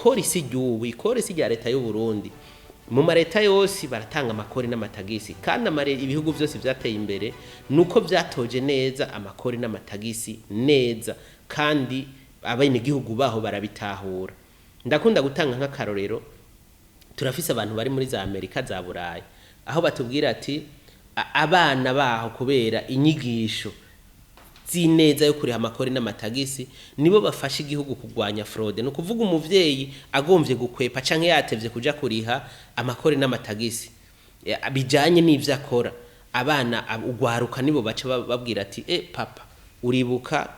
Ikori si ry'ubu, ikori si rya leta y'u Burundi. Mu mareta yose baratanga amakori n'amatagisi, kandi ibihugu byose byateye imbere nuko byatoje neza amakori n'amatagisi neza, kandi abenegihugu baho barabitahura. Ndakunda gutanga nk'akarorero, turafise abantu bari muri za Amerika, za Burayi, aho batubwira ati abana baho kubera inyigisho z'ineza yo kuriha amakori n'amatagisi nibo bafasha igihugu kurwanya fraude. Ni ukuvuga umuvyeyi agomvye gukwepa canke yatevye kuja kuriha amakori n'amatagisi bijanye n'ivyo akora, abana ugwaruka nibo baca babwira ati: "E papa, uribuka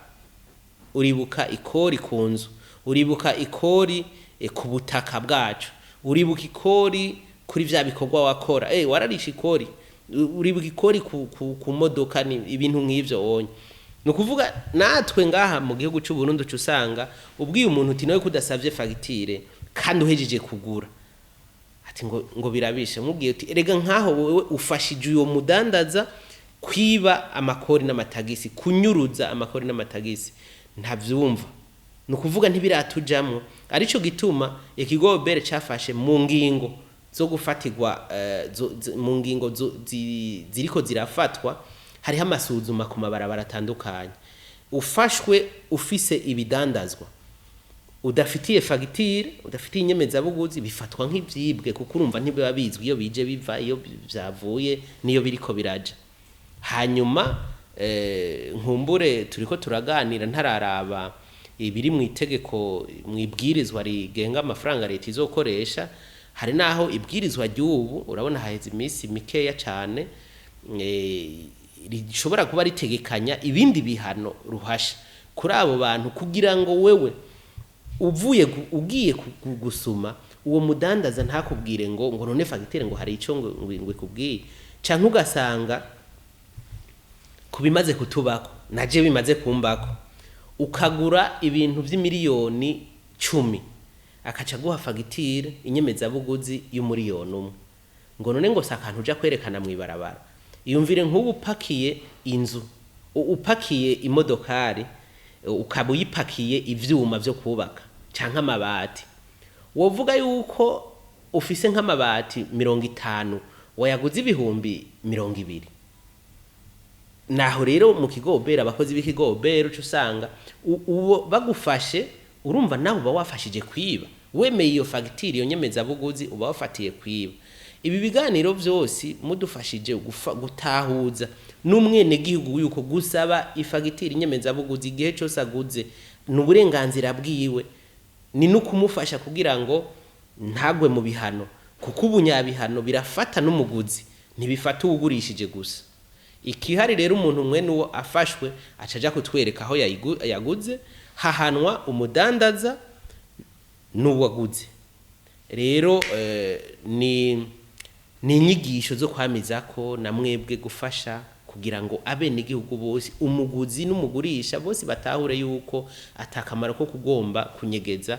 ikori ku nzu, uribuka ikori ku butaka bwacu, uribuka ikori kuri vya bikorwa wakora, wararisha ikori, uribuka ikori ku modoka." Ni ibintu nk'ivyo wonye. Ni ukuvuga natwe ngaha mu gihugu cy'u Burundi uca usanga ubwiye umuntu uti: "Nawe kudasavye fagitire kandi uhejeje kugura?" Ati ngo birabishe. Mubwiye uti: "Erega nkaho wewe ufashije uyo mudandaza kwiba amakori n'amatagisi, kunyuruza amakori n'amatagisi." Ntavyumva. Ni ukuvuga ntibiratujamwo, arico gituma ikigo OBR cafashe mu ngingo zo gufatirwa mu ngingo ziriko zirafatwa. Hariho amasuzuma ku mabarabara atandukanye. Ufashwe ufise ibidandazwa udafitiye fagitire, udafitiye inyemezabuguzi, bifatwa nk'ivyibwe, kuko urumva ntibiba bizwi iyo bije biva, iyo vyavuye n'iyo biriko biraja. Hanyuma nkumbure turiko turaganira ntararaba ibiri mu itegeko, mu ibwirizwa rigenga amafaranga leta izokoresha. Hari naho ibwirizwa ry'ubu, urabona haheze iminsi mikeya cane, rishobora kuba ritegekanya ibindi bihano ruhasha kuri abo bantu, kugira ngo wewe uvuye ugiye gusuma, uwo mudandaza ntakubwire ngo none fagitire ngo hari ico ngo ikubwiye, canke ugasanga ku bimaze kutubako, naje bimaze kumbako, ukagura ibintu vy'imiliyoni 10, akaca aguha fagitire inyemezabuguzi y'umuriyoni 1, ngo none ngo si akantu uja kwerekana mw'ibarabara? Iyumvire nk'ubu upakiye inzu, upakiye imodokari, ukaba uyipakiye ivyuma vyo kubaka canke amabati, wovuga yuko ufise nk'amabati 50 wayaguze 20,000. Naho rero mu kigo OBR, abakozi b'ikigo OBR, uca usanga uwo bagufashe, urumva nawe uba wafashije kwiba. Wemeye iyo fagitire, iyo nyemezabuguzi, uba wafatiye kwiba. Ibi biganiro byose mudufashije gutahuza n'umwenegihugu yuko gusaba ifagitire, inyemezabuguzi igihe cyose aguze ni uburenganzira bwiwe, ni no kumufasha kugira ngo ntagwe mu bihano, kuko ubunyabihano birafata n'umuguzi, ntibifata uwugurishije gusa. Ikihari rero, umuntu mwene uwo afashwe aca aja kutwereka aho yaguze, hahanwa umudandaza n'uwaguze. Rero ni inyigisho zo kwamizako na mwebwe gufasha kugira ngo abenegihugu bose, umuguzi n'umugurisha bose, batahure yuko atakamaro ko kugomba kunyegeza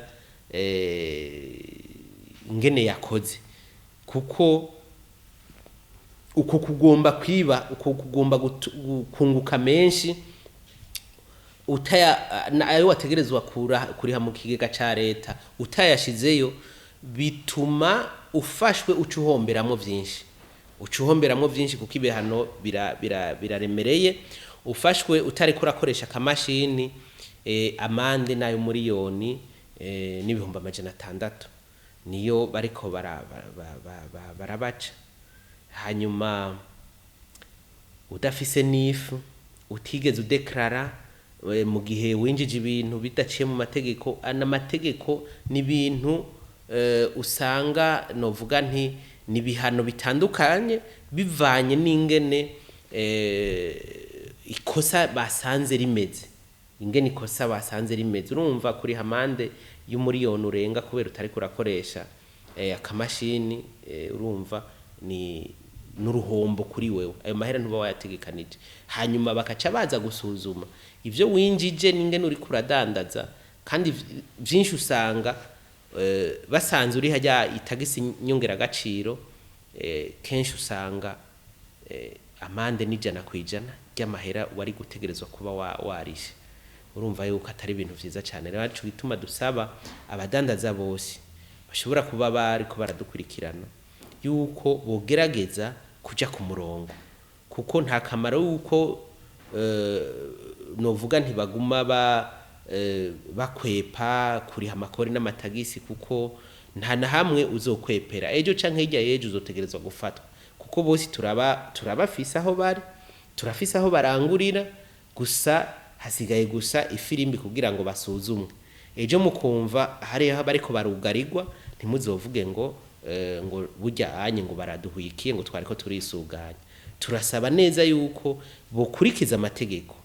ingene yakoze, kuko uko kugomba kwiba, uko kugomba kunguka menshi utaya ayo wategerezwa kuriha mu kigega ca leta utayashizeyo, bituma ufashwe uca uhomberamwo vyinshi, uca uhomberamwo vyinshi, kuko ibihano biraremereye. Ufashwe utariko urakoresha akamashini, amande nayo miliyoni n'600,000 niyo bariko barabaca. Hanyuma udafise NIF, utigeze udeklara mu gihe winjije ibintu bidaciye mu mategeko, n'amategeko n'ibintu usanga novuga nti ni ibihano bitandukanye bivanye n'ingene ikosa basanze rimeze, ingene ikosa basanze rimeze. Urumva kuri amande y'umuriyoni urenga kubera utariko urakoresha akamashini, urumva ni n'uruhombo kuri wewe, ayo mahera ntuba wayategekanije. Hanyuma bakaca baza gusuzuma ivyo winjije n'ingene uriko uradandaza, kandi vyinshi usanga basanze uri hajya itagisi nyongeragaciro, kenshi usanga amande n'100% ry'amahera wari gutegerezwa kuba warishe. Urumva yuko atari ibintu vyiza cyane. Rero arico gituma dusaba abadandaza bose bashobora kuba bariko baradukurikirana yuko bogerageza kuja ku murongo, kuko nta kamaro yuko novuga ntibaguma bakwepa kuriha amakori n'amatagisi, kuko nta na hamwe uzokwepera. Ejo canke hirya y'ejo uzotegerezwa gufatwa, kuko bose turabafise aho bari, turafise aho barangurira. Gusa hasigaye gusa ifirimbi kugira ngo basuzumwe. Ejo mukumva hariho bariko barugarirwa, ntimuzovuge ngo ngo burya anye ngo baraduhwikiye, ngo twariko turisuganya. Turasaba neza yuko bokurikiza amategeko.